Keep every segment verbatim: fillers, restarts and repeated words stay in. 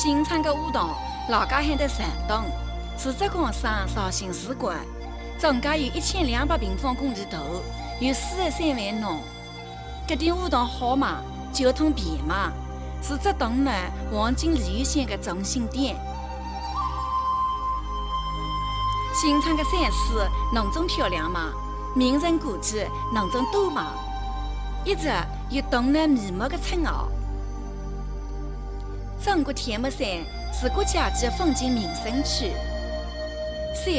新昌个舞堂，老家喊得城东，是浙江省绍兴市管，总共有一千两百平方公里大，有四十三万农。搿点舞堂好嘛，交通便嘛，是浙东省黄金旅游线个中心点。新昌个山水，侬总漂亮嘛，名人古迹，侬总多嘛，一直有东南眉目个称号。 中国天目山是国家级风景名胜区。山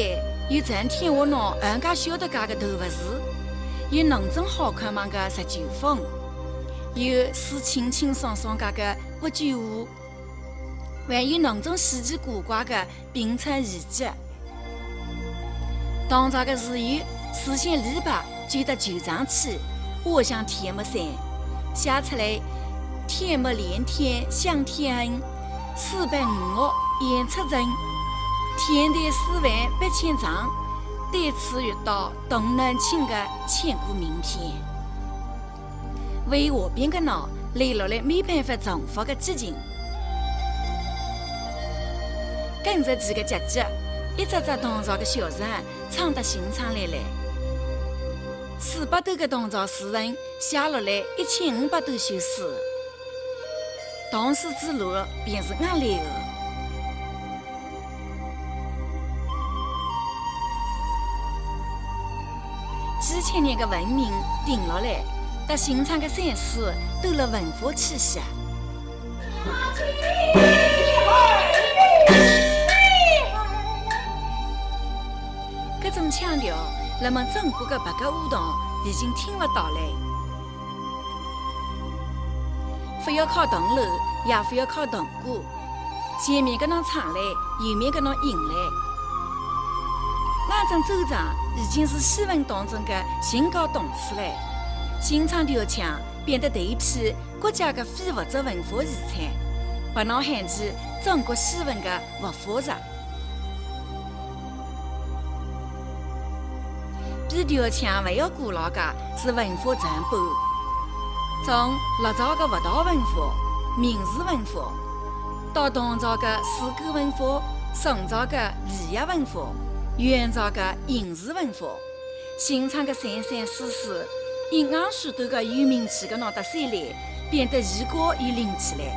有成天下浪横加晓得介个大佛寺，有侬总好看望个十九峰，有水清清爽爽介个五九湖，还有侬总稀奇古怪个冰川遗迹。 唐朝个时候，诗仙李白就到九丈去，画像天目山，写出来“天目连天香天恨，四百五岳雁出城，天台四万八千丈，对此欲倒东南青”个千古名篇。 为下边个喏，留落来没办法重复个激情。跟着几个姐姐，一只只唐朝个小船闯到新昌来了。四百多个唐朝诗人写落来一千五百多首诗，唐诗之路便是俺来个。 几千年个文明停落来，搭新昌个山水都了文化气息。搿种腔调，人们中国个别个舞堂已经听勿到了。勿要靠铜锣，也勿要靠铜鼓， 前面个侬唱嘞，后面个侬应嘞。俺种奏唱已经是戏文当中个行脚动词嘞。新昌调腔变得代替国家个非物质文化遗产，拨侬喊起中国戏文个活化石。 比调腔还要古老个是文化传播。从六朝个佛道文化、明字文化，到唐朝个诗歌文化、宋朝个礼乐文化、元朝个吟诗文化，新昌个山山水水，因俺许多个有名气个喏搭山里，变得异国又灵气嘞。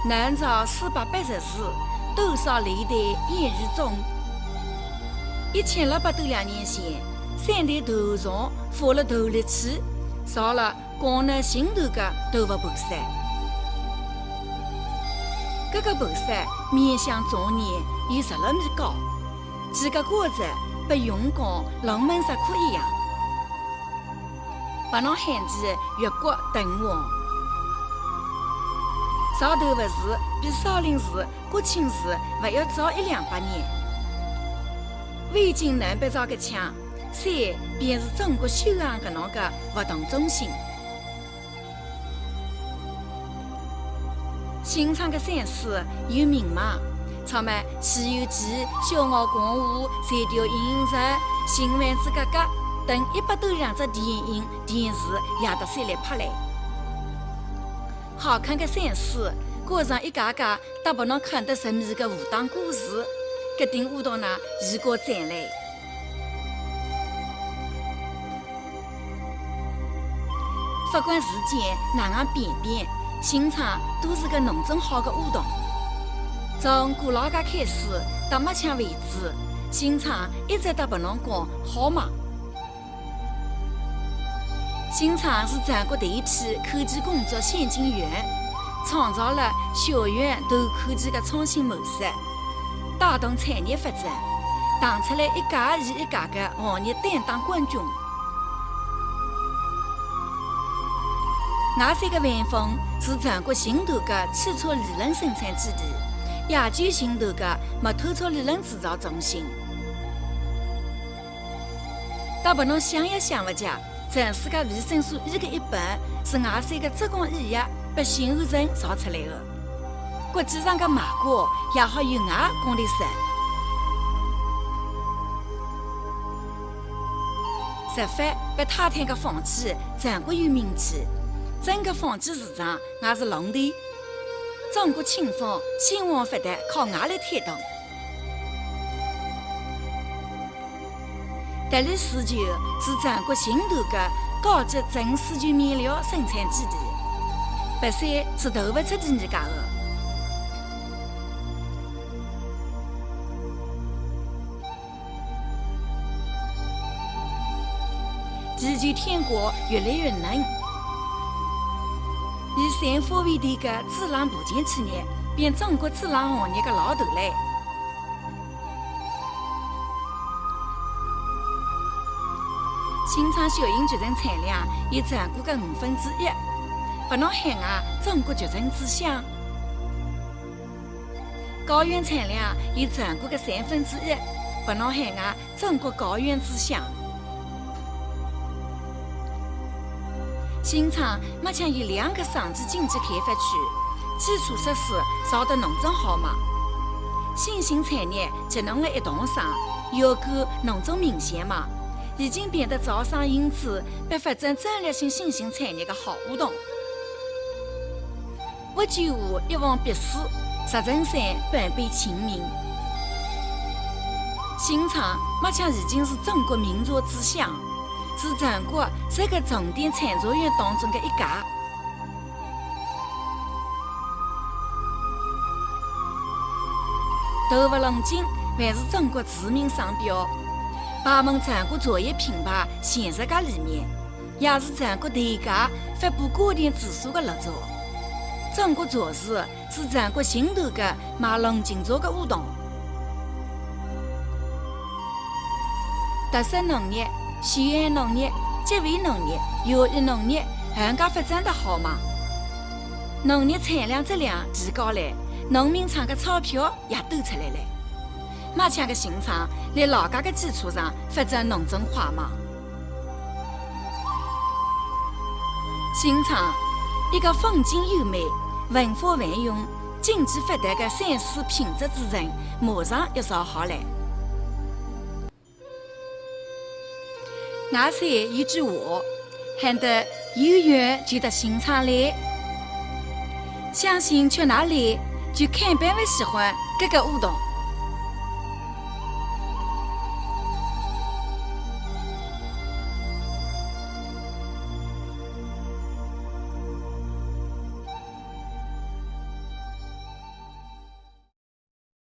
南朝四百八十寺，多少历代烟雨中。一千六百多两年前，三代道场发了大力气，造了江南寻常个大佛菩萨。搿个菩萨面向中央，有十六米高，几个架子比甬缸、龙门石窟一样。 拨侬喊起月国灯王。造大佛寺比少林寺、国清寺还要早一两百年。魏晋南北朝个腔，山便是中国修行搿能个活动中心。 新昌个山水有名望，唱么《西游记》、《笑傲江湖》、《射雕英雄传》、《新还珠格格》等一百多两只电影、电视也搭山里拍嘞。好看个山水，加上一家家搭拨侬看得入迷个武打故事，搿顶舞堂呢，已经赞嘞。 勿管时间哪能变变，新昌都是个侬总好个舞堂。从古老街开始，到抹枪为止，新昌一直搭拨侬讲好嘛。新昌是全国头一批科技工作先进县，创造了校园大科技个创新模式，带动产业发展，打出来一家又一家个行业担当冠军。 伲山个万丰是全国寻常个汽车理论生产基地，亚洲寻常个木头车理论制造中心。搭拨侬想也想勿着，全世界维生素E个一半是伲山个浙江医药拨新安镇造出来个。国际上个卖家也好有伲功力噻。 石发拨太太个房子全国有名气，整个纺织市场也是龙头。中国轻纺、轻纺发达靠外力推动。德力丝绸是全国最大的高级纯丝绸面料生产基地，北京是逃勿出第二家的。 地球天花越来越冷，以三化为头的制冷部件企业变中国制冷行业的老头了。新昌小型集成产量有全国的五分之一，拨侬喊啊，中国集成之乡。 高原产量有全国的三分之一，拨侬喊啊，中国高原之乡。新昌目前有两个省级经济开发区，基础设施造得侬真好嘛。新兴产业集侬了一堂生，效果侬真明显嘛，已经变得招商引资、拨发展战略性新兴产业的好胡同。 屋久无一望别处，石城山半边清明。新昌目前已经是中国民族之乡，是全国十个重点产业园当中的一家。豆腐龙井还是中国知名商标，排名全国茶叶品牌前十家里面。 也是全国第一家发布家庭指数的绿茶。中国茶市是全国最大的卖龙井茶的胡同。特色农业、休闲农业、集肥农业、园艺农业横加发展得好嘛。农业产量质量提高了，农民厂的钞票也多出来了。 马强个新昌辣老家个基础上发展农村化嘛。新昌，一个风景优美、文化繁荣、经济发达个三C品质之城，马上要造好了。 外头有句话，喊得有缘就到新昌来。相信去哪里，就肯定会喜欢搿个胡同。